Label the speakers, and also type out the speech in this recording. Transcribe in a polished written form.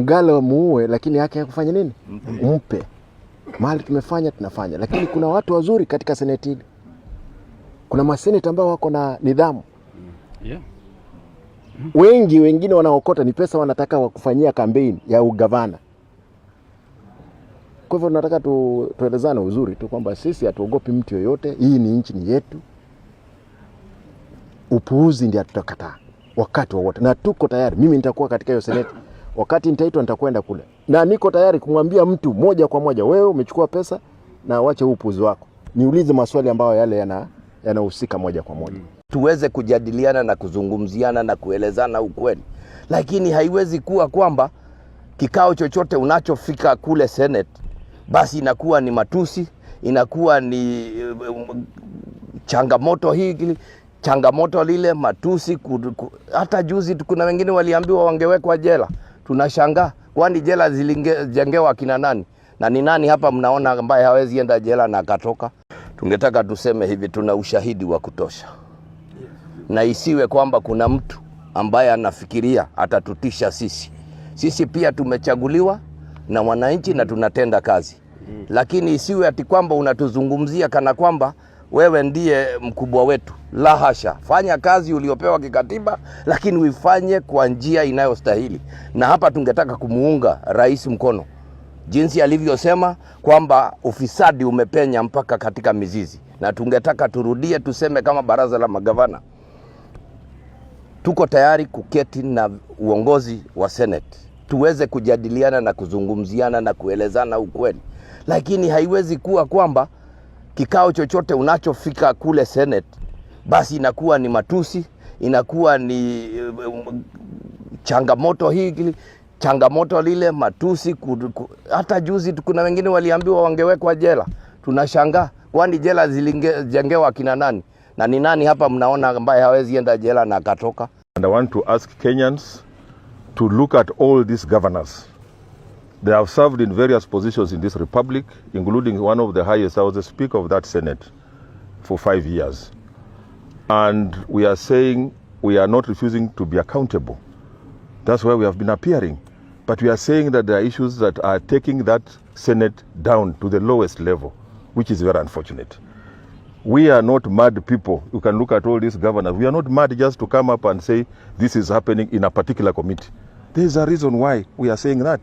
Speaker 1: Mgala muue, lakini haki ya kufanya nini? Mpe. Mahali tumefanya tunafanya, lakini kuna watu wazuri katika seneti hili. Kuna maseneta ambao wako na nidhamu. Wengi wengine wanaokota ni pesa wanataka wakufanyia kampeni ya ugavana. Kwa hivyo tunataka tuelezane uzuri tu kwamba sisi hatuogopi mtu yoyote. Hii ni nchi ni yetu. Upuuzi ndio hatutakataa wakati wowote, na tuko tayari. Mimi nitakuwa katika hiyo seneti, wakati nitaitwa nitakwenda kule, na niko tayari kumwambia mtu moja kwa moja, wewe umechukua pesa na wache huu upuuzi wako, niulize maswali ambayo yale yanahusika moja kwa moja.
Speaker 2: Tuweze kujadiliana na kuzungumziana na kuelezana ukweli, lakini haiwezi kuwa kwamba kikao chochote unachofika kule Senate basi inakuwa ni matusi, inakuwa ni changamoto hii, changamoto lile, matusi. Hata juzi kuna wengine waliambiwa wangewekwa jela. Tunashangaa, kwani jela zilijengewa akina nani? Na ni nani hapa mnaona ambaye hawezi enda jela na akatoka? Tungetaka tuseme hivi, tuna ushahidi wa kutosha na isiwe kwamba kuna mtu ambaye anafikiria atatutisha sisi. Sisi pia tumechaguliwa na wananchi na tunatenda kazi, lakini isiwe ati kwamba unatuzungumzia kana kwamba wewe ndiye mkubwa wetu. La hasha, fanya kazi uliopewa kikatiba, lakini uifanye kwa njia inayostahili. Na hapa tungetaka kumuunga rais mkono jinsi alivyosema kwamba ufisadi umepenya mpaka katika mizizi, na tungetaka turudie tuseme kama baraza la magavana tuko tayari kuketi na uongozi wa Senate tuweze kujadiliana na kuzungumziana na kuelezana ukweli, lakini haiwezi kuwa kwamba kikao chochote unachofika kule Senate basi inakuwa ni matusi, inakuwa ni changamoto hii, changamoto lile, matusi. Hata juzi kuna wengine waliambiwa wangewekwa jela. Tunashangaa, kwani jela zilijengewa akina nani? Na ni nani hapa mnaona ambaye hawezi enda jela na akatoka?
Speaker 3: And I want to ask Kenyans to look at all these governors. They have served in various positions in this republic, including one of the highest. I was the Speaker of that Senate for 5 years. And we are saying we are not refusing to be accountable. That's why we have been appearing. But we are saying that there are issues that are taking that Senate down to the lowest level, which is very unfortunate. We are not mad people. You can look at all these governors. We are not mad just to come up and say this is happening in a particular committee. There is a reason why we are saying that.